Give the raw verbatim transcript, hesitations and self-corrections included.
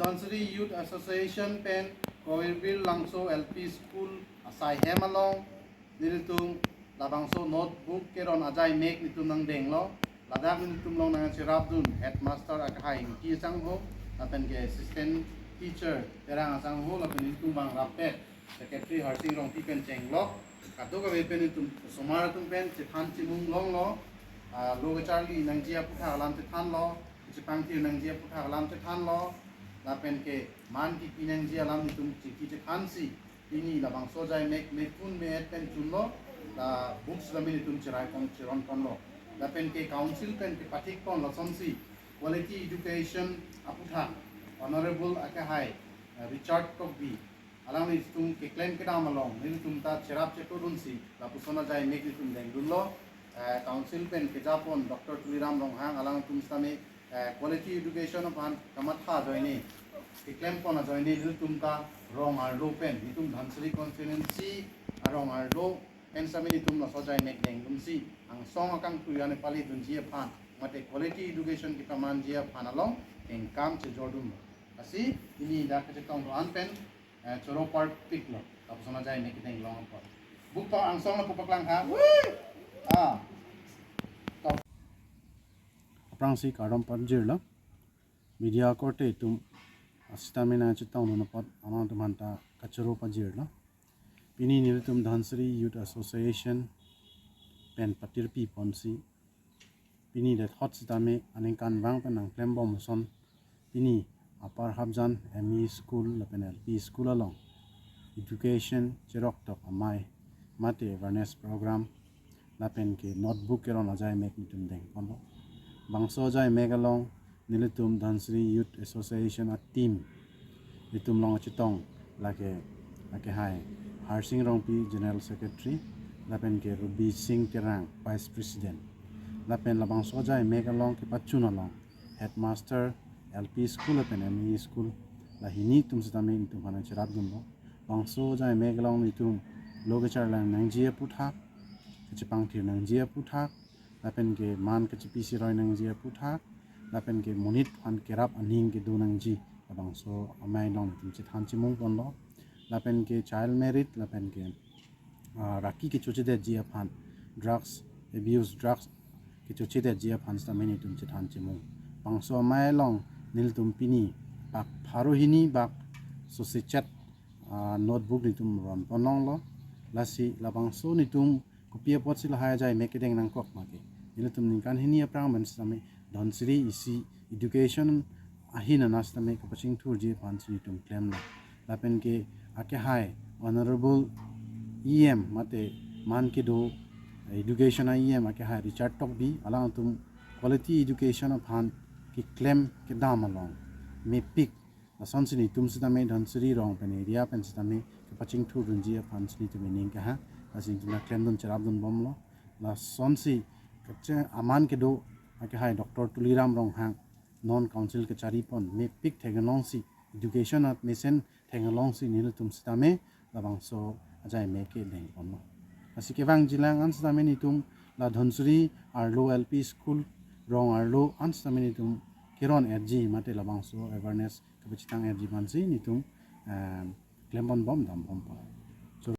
Dhansiri Youth Association pen Koirbir Langso L P School asai hem along nelitum labangso notebook keron ajai mek nelitum nangdenglo. Ladak nelitum along nangcherapdun headmaster akehai Ingti asangho, lapen ke assistant teacher Terang asangho, lapen nelitum bang rapet secretary Harsing Rongpi pen chenglok. Kadokave pen nelitum osomar atum pen chethan chimung longlo. Ah, lo kacharli nangji aputhak alam chethanlo, chepangthir nangji aputhak alam chethanlo, lapen ke man kipi nangji alam nelitum chingki chethansi pini labangso ajai mek mekun me-et pen chunlo, la books kami nelitum cherai pon cheron ponlo. Lapen ke council pen kepathik pon lasonsi quality education aputhak Honorable akehai, eh, Richard Tokbi alangli nelitum keklem kedam along nelitum ta cherap chetodunsi lapuson ajai mek nelitum dengdunlo. Eh, council pen kejapon Doctor Tuliram Ronghang alangtum sitame, eh, quality education aphan kamatha ajoine, keklem pon ajoine nelitum ta rong arlo pen, nelitum Dhansiri constituency arong arlo pen sitame nelitum laso ajai mek dengdunsi angsong akangtui an palidunji aphan mate quality education kepamanji aphan along engkam chejordun. Lasi pini dak kachetong do-an pen, eh, choro parpiklo. Lapuson ajai mek kedeng long apot. Buk pa angsong lapu paklang ha. Woo! Ah. Aphrangsi kardom pajirlo. Media korte atum asitame nangchetongdun apot aman atum anta kachoro pajirlo. Pini nelitum Dhansiri Youth Association pen patirpi ponsi pini det hot sitame aningkanvang pen nangklembom ason pini Upper Hapjan M E School lapen L P School along education cheroktok amei mate awareness program lapen ke notebook keron ajai mek nelitum dengponlo. Bangso ajai mek along nelitum Dhansiri Youth Association a team nelitum along chetong lake, lake hai Harsing Rongpi General Secretary, lapen ke Rubi Singh Terang Vice President. Lapen labangso ajai mek along kepachun along headmaster L P school lapen M E school la hini atum sitame nelitum aphan cherapdunlo. Bangso ajai mek along nelitum lo kacharlang nangji aputhak, kachepangthir nangji aputhak, lapen ke man kachepi siroi nangji aputhak, lapen ke monit aphan kerap aning kedo nangji, labangso amei along nelitum chethan chimung ponlo. Lapen ke child marriage, lapen ke, ah, raki kechochedetji aphan, drugs abuse, drugs kechochedetji aphan sitame nelitum chethan chimung. Bangso amei along nelitum pini bak pharo hini bak sosechet, ah, notebook nelitum ron ponlonglo. Lasi labangso nelitum kopi apotsi lahai ajai mek kedeng nangkok ma ke. Nelitum ningkan hini aphrang pen sitame Dhansiri isi education ahin anas sitame kapachingthurji aphansi nelitum klemlo. Lapen ke akehai Honorable E M mate man kedo education a E M akehai Richard Tokbi alangtum quality education aphan keklem kedam along mepik lasonsi nelitum sitame Dhansiri rong pen area pen sitame kapachingthurdunji aphansi nelitum ening keha, lasi nelitum ta klemdun cherapdunbomlo. Lasonsi kache aman kedo akehai Doctor Tuliram Ronghang non council kachari pon mepik theklongsi education at mesen theklongsi nelitum sitame labangso ajai mek kedeng ponlo. Lasi kevangjilang an sitame nelitum la Dhansiri arlo L P school rong arlo an sitame nelitum keron erji mate labangso awareness kapachethang erji aphansi nelitum, em, klemponbom dambompo.